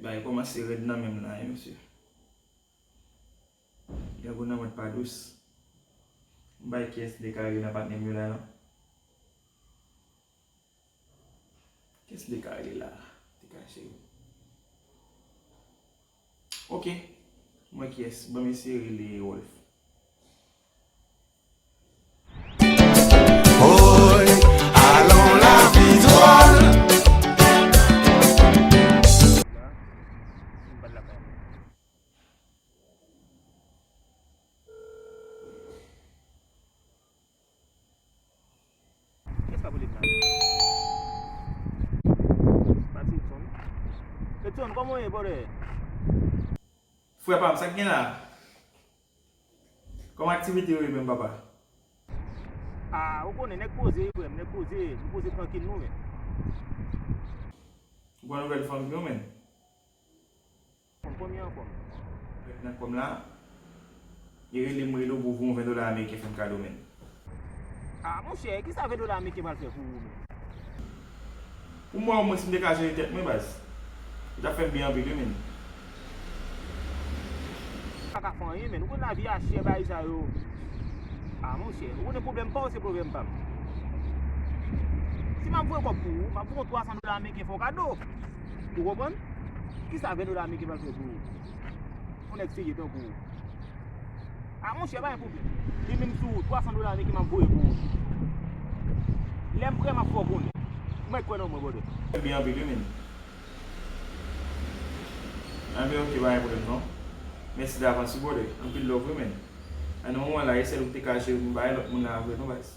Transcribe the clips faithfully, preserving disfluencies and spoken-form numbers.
Bagay kòmanse rèd nan men m la, wi, mesye. Django nan mwen pa dous. M bay kiyès de kare nan patnè m yo la, non? Kiyès de kare la? De kare cheri. Ok. Mwen kiyès? Ban m eseye rele Wolf. Oy, alon lavi dwòl. Kiyès k ap rele m la? Matilson. Edson, kòman w ye, brother? Frè pa m, sa k gen la? Kòman aktivite yo ye menm, papa? Ah, ou konnen, nèg poze, frè m, nèg poze, nou poze trankil nou menm. Ou pran nouvèl fanmi yo menm? Konn konbyen ankò? Nan kòm la, li rele m, rele w pou voye yon ven dola ameriken fè m kado, menn. Ah, monchè, kisa ven dola ameriken pral fè pou ou menm? Pou mwen, omwen, si m te ka jere tèt mwen, baz, li t ap fè m byen anpil, wi, menn. Pa ka fè anyen, menn. Ou konn lavi a chè, bagay sa yo. Ah, monchè, ou konnen pwoblèm pa w, se pwoblèm pa m. Si m ap voye kòb pou ou, m ap voye yon twa san dola ameriken fè w kado. Ou konprann? Kisa ven dola ameriken pral fè pou ou? Yon nèg serye tankou ou. Ah, monchè, pa gen pwoblèm. Li menm sou twa san dola ameriken m ap voye pou ou. Lè m prè, m ap fè w konnen. Ou mèt kwè nan mwen, brother. Byen anpil, wi, menn. Anben, ok, pa gen pwoblèm, non. Mèsi davans, wi, brother. Anpil love, wi, menn. Nan moman la, e sèl ou ki te ka jere pou m bay lòt moun la vre, non, baz.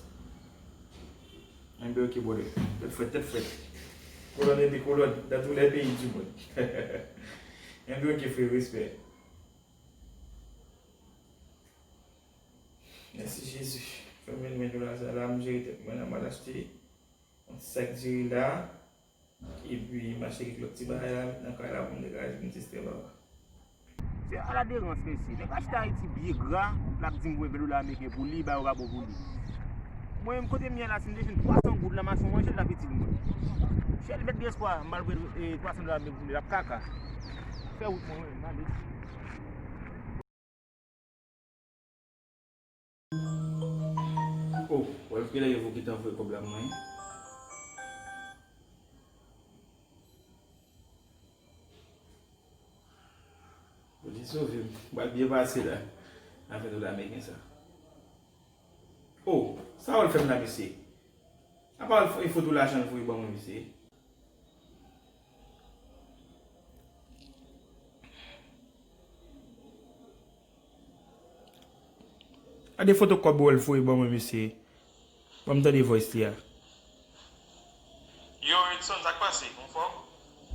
Anben, ok, brother. Tèt frèt, tèt frèt. Kolòn epi kolòn, dans tous les pays du monde. Anben, ok, frè, respè. Mèsi, Jezi. Fè m jwenn ven dola sa la, m jere tèt mwen la, m al achte yon sak diri la. Epi, m achte kèk lòt ti bagay la, met nan kay la pou m degaje pou m teste, papa. Se ala derans, mesye. Nèg achte Ayiti byen gra, l ap di m voye ven dola ameriken pou li, bagay yo pa bon pou li. Mwen menm, kote m ye la, si m te jwenn twa san goud nan mache manje, l t ap itil mwen. Chèl mèt de espwa, m al voye, eh, twa san dola ameriken pou li, l ap kaka. Fè wout mwen, mwen, m ale. Oh, Wolf genlè revo gentan voye kòb la pou mwen. Bondye sove m. M pral byen pase la. Avèk dola ameriken sa. Oh, sa Wolf fè m la, mesye? Apa e foto lajan l voye ban mwen, mesye? Gade foto kòb Wolf voye ban mwen, mesye. Ban m tande voice li a. Yo, Edson, sa k pase? Anfòm?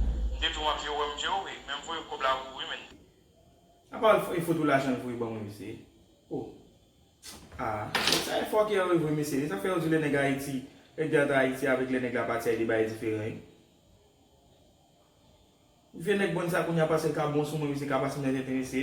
M te di w m ap veye w, m veye w, wi. Men m voye kòb la pou ou, wi, menn. Apa e foto lajan l voye ban mwen, mesye? Oh. Ah, sa e fòkè yo vre, mesye. Se sa k fè yo di lè nèg Ayiti, nèg ki antre Ayiti avèk lè nèg la pati a, e de bagay diferan, wi. Vye nèg bon sa kounye a, paske l ka bon sou mwen, misye ka pase m nèt enterese.